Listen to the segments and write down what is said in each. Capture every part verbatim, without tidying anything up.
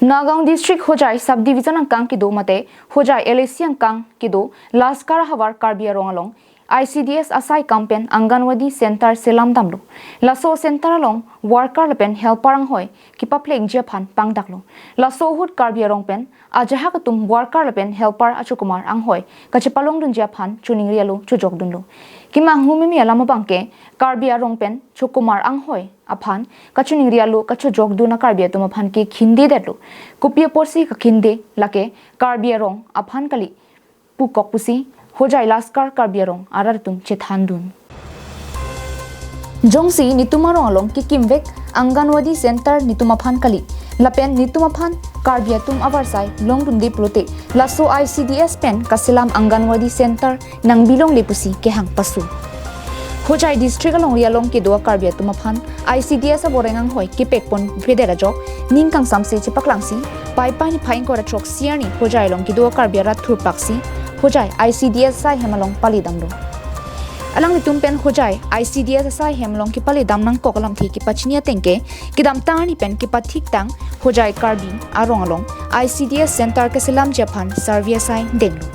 Nagaon District Hojai Subdivision angkang kedo mate Hojai L A C angkang kedo Laskar ahavar Karbi Arong along I C D S asai kam pen Anganwadi Center selam damlo. Laso center along worker lapen helper anghoi kepaphlengji aphan pangdaklo. Laso ahut Karbi Arong pen ajahak atum worker lapen helper achokomar anghoi kachepalongdunji aphan choningri alo chojokdunlo. Kemanghu mimi alam abangke Karbi Arong pen chokomar anghoi aphan kachoningri alo kachojokdun a Karbi atum aphan ke khinde detlo. Kopi apotsi kakhinde, lake Karbi Arong aphan kali pukok pusi Hojai Laskar Karbi Arong arat atum chethandun. Jongsi netum arong along kekimvek Anganwadi Center netum aphan kali, lapen netum aphan Karbi atum avarsai longdunde pulote, laso I C D S pen kaselam Anganwadi Center nangbilongle pusi kehang pasu. Hojai District alongri along kedo a Karbi atum aphan I C D S aboreng anghoi kepekponpedet ajok ning kangsamse chepaklangsi, Paipai niphai ingkoi ra throksi arni Hojai along kedo a Karbi arat thurpaksi Hojai I C D S asai hem along pale damlo. Alanglitum pen Hojai I C D S asai hem along kepale dam nangkok alamthe kepachini ateng ke, kedamtang arni pen kepathiktang Hojai Karbi Arong along I C D S Center keselamji aphan survey asai denglo.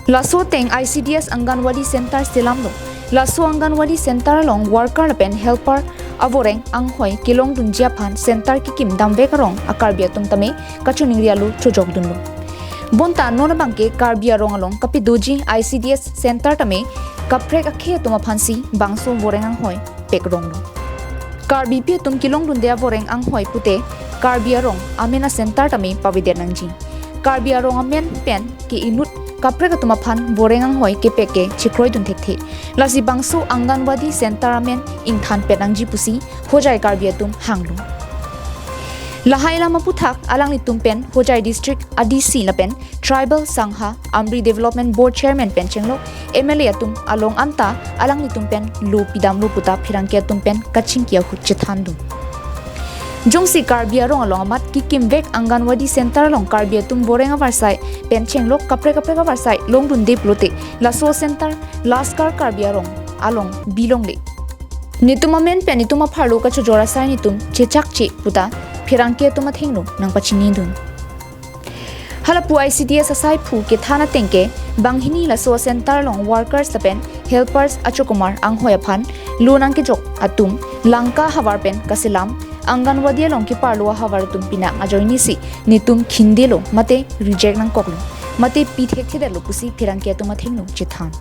Laso ateng I C D S Anganwadi Center selamlo. Laso Anganwadi Center along worker lapen helper aboreng anghoi kelongdunji aphan center kekim damvek arong a Karbi atum tame kachoningri alo chojokdunlo. Bonta non abangke Karbi Arong along kapedoji I C D S Center tame kaprek akhei atum aphansi bangso boreng anghoi pekronglo. Karbipi atum kelongdunde aboreng anghoi pute Karbi Arong amen a center tame pavedet nangji. Karbi Arong amen pen ke inut kaprek atum aphan boreng anghoi kepek ke chekroidun thekthe. Lasi bangso Anganwadi Center amen ingthanpet nangji pusi Hojai Karbi atum hanglo. Lahai alam aputhak alanglitum pen Hojai District a D C lapen Tribal Sangha Amri Development Board Chairman pen chenglok M L A atum along anta alanglitum pen lo pidamlo puta pherangke atum pen kachingki ahut chethandun. Jongsi Karbi Arong along amat kekimvek Anganwadi Center along Karbi atum boreng avarsai pen chenglok kaprek kaprek avarsai longdunde pulote, laso center Laskar Karbi Arong along bilongle. Netum amen pen netum apharlo kachojor asai netum chechakche puta pherangke atum athengno nangpachinidun. Halapu I C D S asai phu kethan ateng ke banghini laso center along workers lapen helpers achokomar anghoi aphan lo nangkejok atum Langka ahavar pen kaselam Anganwadi along keparlo ahavar atum pinang ajoinesi netum khindelo mate reject nangkoklo mate pi thekthedetlo pusi pherangke atum athengno chethan.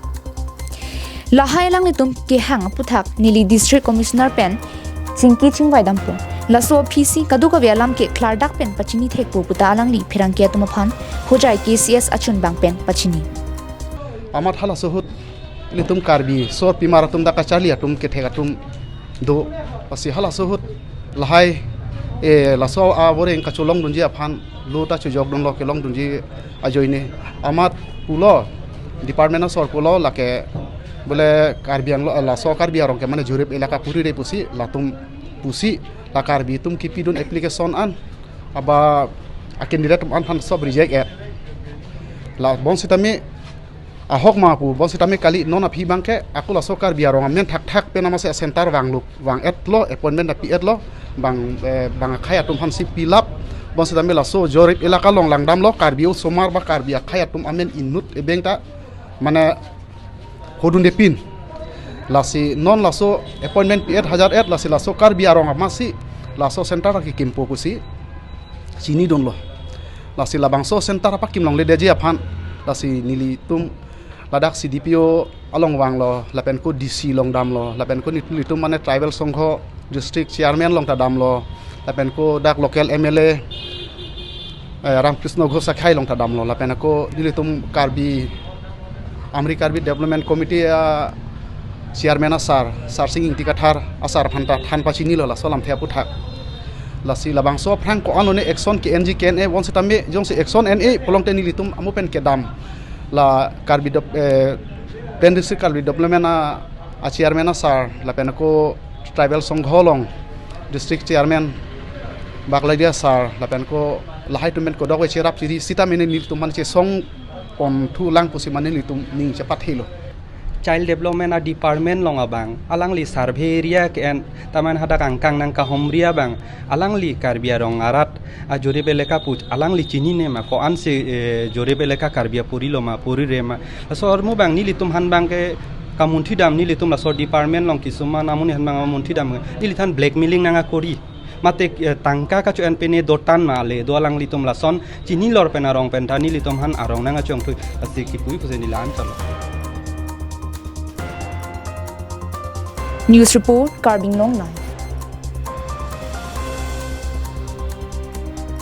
Lahai alanglitum kehang aputhak neli District Commissioner pen chingki chingvai dampo. Laso aphisi kadokave alam ke klardak pen pachini thekpo puta alangli pherangke atum aphan Hojai K C S achunbang pen pachini. Amat halaso ahut ilitum Karbi sorpimar atum dak kacharli atum kethek atum do. Lasi halaso ahut lahai, eh, laso aboreng kacholongdunji aphan lo ta chojokdunlo, kelongdunji ajoine amat pulo, department asor pulo, lake bole Karbi Anglong, laso Karbi Arong ke mane jorip elaka puri re pusi latum pusi la Karbi atum kepidun application an aba a candidate atum an aphan sob reject et. La bonsitame ahok ma pu, bonsitame kali non aphi abangke ako laso Karbi Arong amen thakthak pen amatsi a center vanglo, vang-etlo, appointment ta pi-etlo, bang, eh, bang akhei atum aphansi pilap, bonsitame laso jorip elaka along langdamlo, Karbi osomar ba Karbi akhei atum amen inut ebeng ta mane hodundepin. Lasi non laso appointment pi-et hajar et, lasi laso Karbi Arong amatsi laso center ta kekimpo pusi chinidunlo. Lasi labangso center apakimlongledetji aphan lasi nelitum ladak C D P O along vanglo, lapen ko D C along damlo, lapen ko nelitum mane tribal songho district chairman along ta damlo, lapen ko dak local M L A, eh, Ramkrishna Ghosh akhei along ta damlo, lapen ko nelitum Karbi, Amri Karbi Development Committee, ah, chairman asar, Sarsing Ingti Kathar asar aphan ta than pachinilo laso alamthe aputhak. Lasi labangso aphrang ko-an lone action ke-enji ke-en-e, bonsitame jongsi action en-e pulote nelitum amo pen kedam. La Karbi Dep-, eh, Pen District Karbi Development a, a chairman asar, lapen ko tribal songho along district chairman Bakladia sar, lapen ko lahai atum pen kodok ve cherap chiri sita mene nelitum mane chesong ponthulang pusi mane nelitum ning chepathelo. Child Development a department along abang alangli survey area ke-en, taman hadak angkang nangkahomri abang alangli Karbi arong arat ajorip eleka pu alangli chinine ma, ko-ansi eh, jorip eleka Karbi apuri lo ma, puri re ma. Laso ahormu abang nelitum aphan abang ke kamunthidam, nelitum laso department along kisuma amonit aphan abang kamunthidam, neliphan blackmailing nangkori. Mate eh, tangka kacho-en pine dotan ma le, do alanglitum lason chinilor pen arong pen ta nelitum aphan arong nangkachongthu, lasi kipu pusi neli la-an chalo. News report, Karbi Anglong Live.